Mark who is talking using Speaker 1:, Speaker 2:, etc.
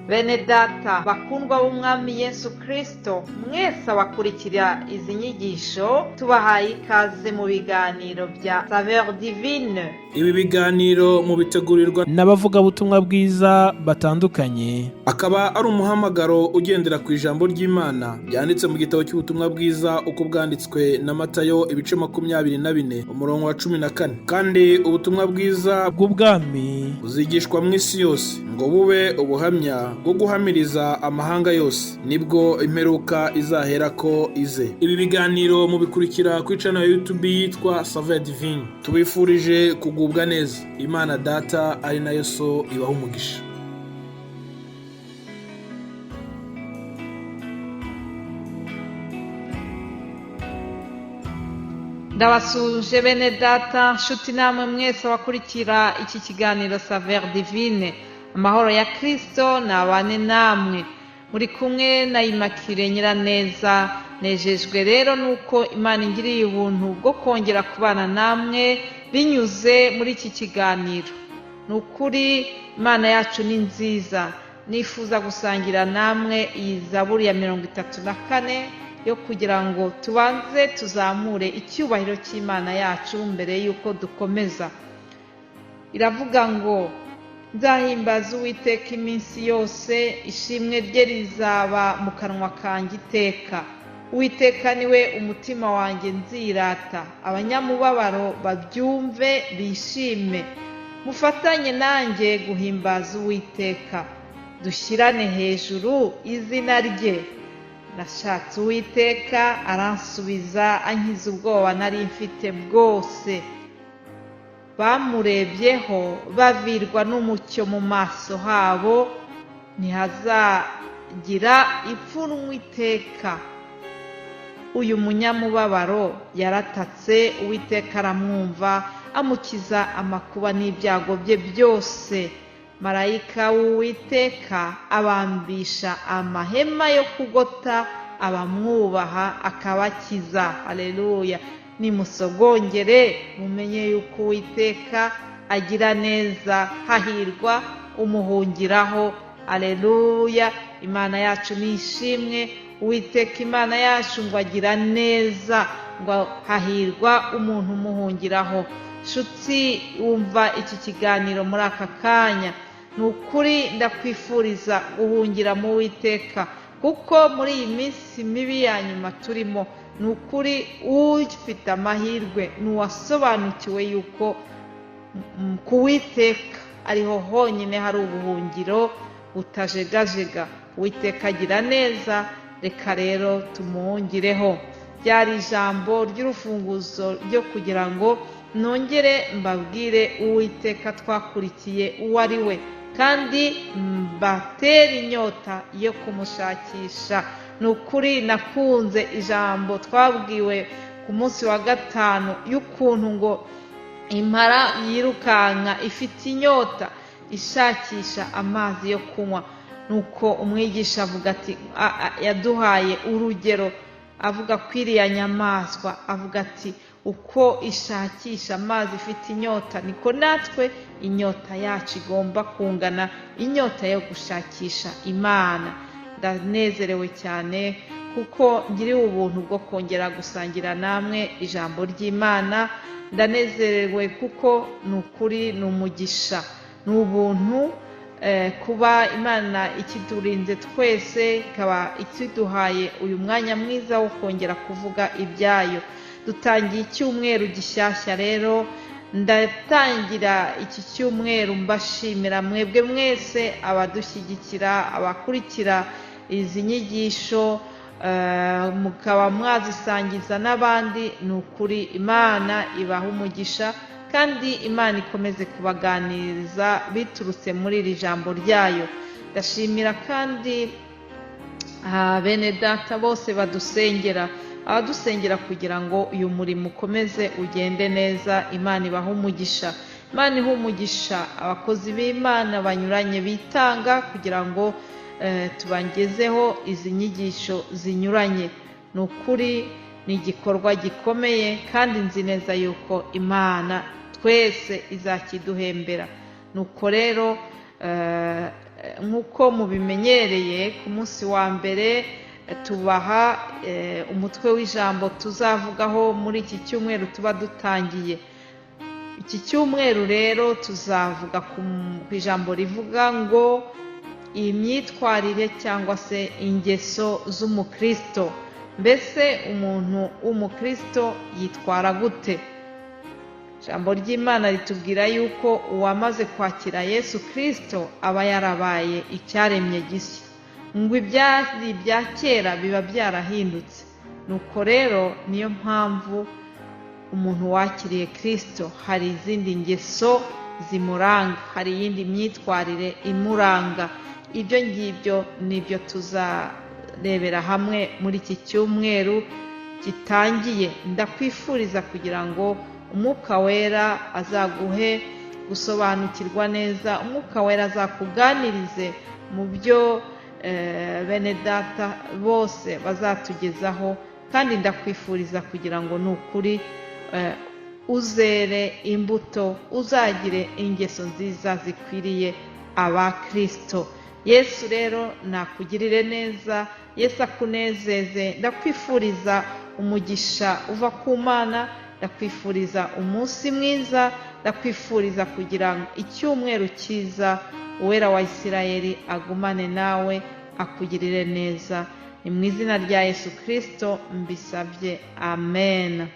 Speaker 1: Bene data bakundwa b'Umwami Yesu Kristo, mwese abakurikira izi nyigisho, tubahaye ikaze mu biganiro bya Saveur Divine.
Speaker 2: Ibi biganiro mubitegurirwa
Speaker 3: n'abavugabutumwa bwiza batandukanye.
Speaker 2: Akaba ari umuhamagaro ugendera ku ijambo ry'Imana ryanditse mu gitabo cy'ubutumwa bwiza uko bwanditswe na Matayo, ibice 24, umurongo wa 14. Kandi ubutumwa bwiza
Speaker 3: bw'ubwami
Speaker 2: buzigishwa mu isi yose ngo bube ubuhamya bwo guhamiriza amahanga yose, nibwo imperuka izaherako ize. Ibi biganiro mubikurikira kuri channel ya YouTube yitwa Saveur Divine. Tubifurije kugubwa neza. Imana Data ari nayo So ibaha umugisha.
Speaker 1: Ndabasuhuje bene data, nshuti namwe mwese abakurikira iki kiganiro Saveur Divine. Amahoro ya Kristo nabane namwe. Muri kumwe na Immaculée Nyiraneza. Nejejwe rero nuko Imana ingiriye ubuntu bwo kongera kubana namwe binyuze muri iki kiganiro. Ni ukuri Imana yacu ni nziza. Nifuza gusangira namwe iyi zaburi ya 34 yo kugira ngo tubanze tuzamure icyubahiro cy'Imana yacu mbere y'uko dukomeza. Iravuga ngo: "Nzahimbaza Uwiteka iminsi yose, ishimwe rye rizaba mu kanwa kanjye iteka. Uwiteka niwe umutima wanjye nzirata, abanyamubabaro babyumve bishime. Mufatanye nanjye guhimbaza Uwiteka, dushyirane hejuru izina rye. Nashatse Uwiteka aransubiza, ankiza ubwoba nari mfite bwose. Bamurebyeho bavirwa n'umucyo mu maso habo, ntihazagira ipfunwe iteka. Uyu munyamubabaro yaratatse, Uwiteka aramwumva, amukiza amakuba n'ibyago bye byose. Marayika w'Uwiteka abambisha amahema yo kugota abamwubaha, akabakiza." Haleluya! Nimusogongere mumenye yuko Uwiteka agira neza, hahirwa umuhungiraho. Aleluya! Imana yacu ni ishimwe. Uwiteka Imana yacu ngo agira neza, ngo hahirwa umuntu umuhungiraho. Nshuti wumva iki kiganiro muri aka kanya, ni ukuri ndakwifuriza guhungira mu Uwiteka, kuko muri iyi minsi mibi ya nyuma turimo, ni ukuri ufite amahirwe ni uwasobanukiwe yuko ku Uwiteka ariho honyine hari ubuhungiro butajegajega. Uwiteka agira neza, reka rero tumuhungireho. Ryari ijambo ry'urufunguzo ryo kugira ngo nongere mbabwire Uwiteka twakurikiye uwo ari we, kandi mbatere inyota yo kumushakisha. Ni ukuri nakunze ijambo twabwiwe ku munsi wa gatanu y'ukuntu ngo impara yirukanka ifite inyota ishakisha amazi yo kunywa. Nuko umwigisha avuga ati, yaduhaye urugero avuga ko iriya nyamaswa, avuga ati uko ishakisha amazi ifite inyota, niko natwe inyota yacu igomba kungana, inyota yo gushakisha Imana. Ndanezerewe cyane kuko ngiriwe ubuntu bwo kongera gusangira namwe ijambo ry'Imana. Ndanezerewe kuko ni ukuri ni umugisha, ni ubuntu kuba Imana ikiturinze twese, ikaba ikiduhaye uyu mwanya mwiza wo kongera kuvuga ibyayo. Dutangiye icyumweru gishyashya rero. Ndatangira iki cyumweru mbashimira mwebwe mwese abadushyigikira, abakurikira izi nyigisho, mukaba mwazisangiza n'abandi. Ni ukuri Imana ibaha umugisha, kandi Imana ikomeze kubaganiriza biturutse muri iri jambo ryayo. Ndashimira kandi bene data bose badusengera, abadusengera kugira ngo uyu murimo ukomeze ugende neza. Imana ibahe umugisha. Imana ihe umugisha abakozi b'Imana banyuranye bitanga kugira ngo tubagezeho izi nyigisho zinyuranye. Ni ukuri ni igikorwa gikomeye, kandi nzi neza yuko Imana twese izakiduhembera. Nuko rero Nk'uko mubimenyereye, ku munsi wa mbere tubaha umutwe w'ijambo tuzavugaho muri iki cyumweru tuba dutangiye. Iki cyumweru rero tuzavuga ku ijambo rivuga ngo imyitwarire cyangwa se ingeso z'umukristo. Mbese umuntu w'umukristo yitwara gute? Ijambo ry'Imana ritubwira yuko uwamaze kwakira Yesu Kirisito aba yarabaye icyaremye gishya, ngo ibyari ibya kera biba byarahindutse. Nuko rero niyo mpamvu umuntu wakiriye Kirisito hari izindi ngeso zimuranga, hari iyindi myitwarire imuranga. Ibyo ngibyo nibyo tuzarebera hamwe muri iki cyumweru gitangiye. Ndakwifuriza kugira ngo Umwuka Wera azaguhe gusobanukirwa neza, Umwuka Wera azakuganirize mu byo bene data bose bazatugezaho, kandi ndakwifuriza kugira ngo ni ukuri uzere imbuto, uzagire ingeso nziza zikwiriye abakirisito. Yesu rero nakugirire neza, Yesu akunezeze. Ndakwifuriza umugisha uva ku Mana, ndakwifuriza umunsi mwiza, ndakwifuriza kugira icyumweru cyiza. Uwera wa Isirayeli agumane nawe, akugirire neza. Ni mu izina rya Yesu Kirisito mbisabye, amen.